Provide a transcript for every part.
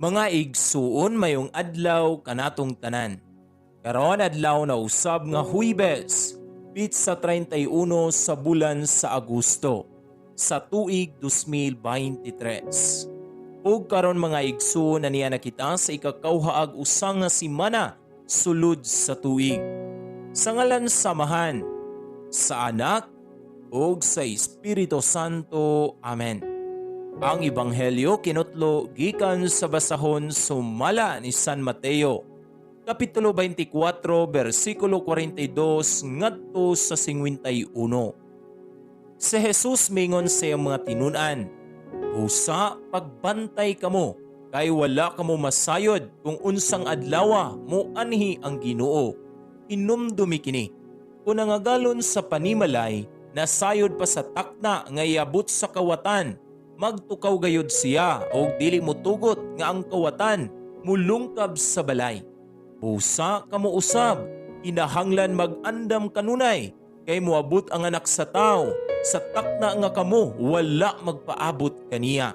Mga igsuon, mayong adlaw kanatong tanan. Karon adlaw na usab nga Huwebes, pitsa 31 sa bulan sa Agosto sa tuig 2023. Ug karon, mga igsuon, na niya na kita sa ikakawhaag usa nga semana sulod sa tuig. Sa ngalan sa Amahan, sa Anak ug sa Espiritu Santo. Amen. Ang Ebanghelyo kinutlo gikan sa basahon sumala ni San Mateo, Kapitulo 24, versikulo 42 ngadto sa 51. Si Jesus mingon sa iyang mga tinun-an, "Busa pagbantay kamo, kay wala kamo masayod kung unsang adlawa mo anhi ang Ginoo. Hinumdumi kini, kung ang agalon sa panimalay nasayod pa sa takna nga iabot sa kawatan, magtukaw gayud siya og dili motugot nga ang kawatan mulungkab sa balay. Busa kamo usab, kinahanglan mag-andam kanunay, kay moabot ang Anak sa Tawo sa takna nga kamo wala magpaabot kaniya.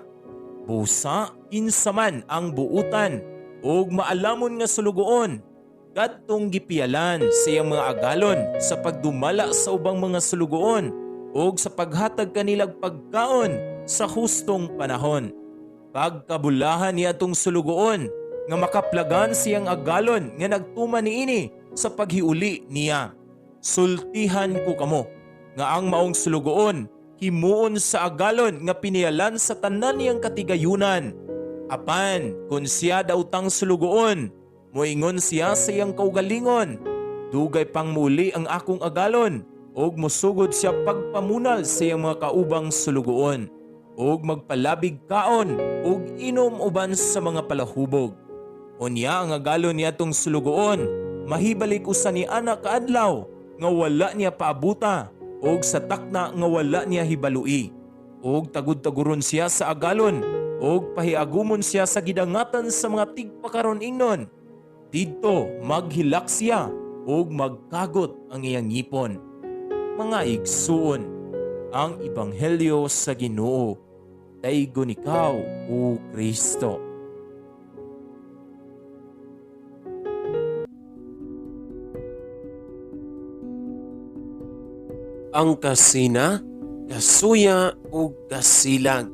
Busa kinsa man ang buutan ug maalamon nga sulugoon, kadtong gipiyalan sa iyang mga agalon sa pagdumala sa ubang mga sulugoon ug sa paghatag kanilag pagkaon sa hustong panahon. Pagkabulahan niya atong sulugoon nga makaplagan siyang agalon nga nagtuman niini sa paghiuli niya. Sultihan ko kamo nga ang maong sulugoon himuon sa agalon nga piniyalan sa tanan niyang katigayunan. Apan kung siya dautang sulugoon, moingon siya sa iyang kaugalingon, 'Dugay pang muli ang akong agalon,' ug mosugod siya pagpamunal sa iyang mga kaubang sulugoon ug magpalabig kaon ug inom uban sa mga palahubog. Unya ang agalon niya atong sulugoon mahibalik usa ni ana kaadlaw nga wala niya paabuta ug sa takna nga wala niya hibalui. Ug tagud-taguron siya sa agalon ug pahiagumon siya sa gidangatan sa mga tigpakaron ingnon. Didto maghilak siya ug magkagot ang iyang ngipon." Mga igsuon, ang ebanghelyo sa Ginoo. Daygon ikaw, o Kristo. Ang kasina, kasuya ug kasilag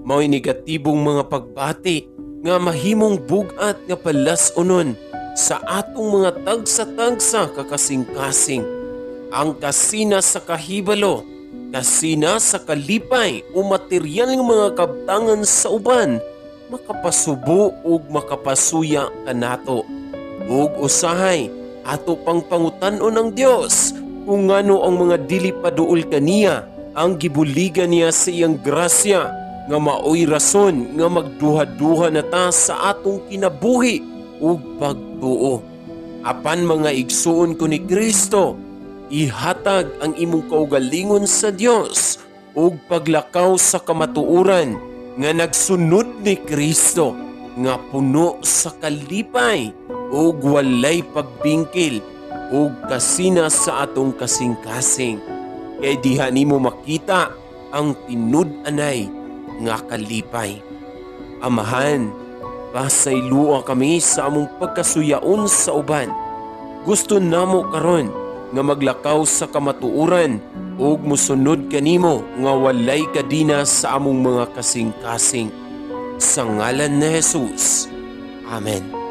mao'y negatibong mga pagbati nga mahimong bug-at nga palas-unon sa atong mga tagsa-tagsa kakasing-kasing. Ang kasina sa kahibalo, kasina sa kalipay o material nga mga kabtangan sa uban, makapasubo ug makapasuya kanato. Ug usahay ato pang pangutan-on ang Dios kung ngano ang mga dili paduol kaniya ang gibuligan niya sa iyang grasya, nga maoy rason nga magduha-duha na ta sa atong kinabuhi ug pagtuo. Apan mga igsuon ko ni Kristo, ihatag ang imong kaugalingon sa Dios ug paglakaw sa kamatuoran nga nagsunod ni Kristo, nga puno sa kalipay ug walay pagbingkil ug kasina sa atong kasing-kasing. Kay diha nimo makita ang tinud-anay nga kalipay. Amahan, pasaylua kami sa among pagkasuyaon sa uban. Gusto namo karon nga maglakaw sa kamatuoran ug mosunod kanimo nga walay kadina sa among mga kasing-kasing. Sa ngalan ni Jesus. Amen.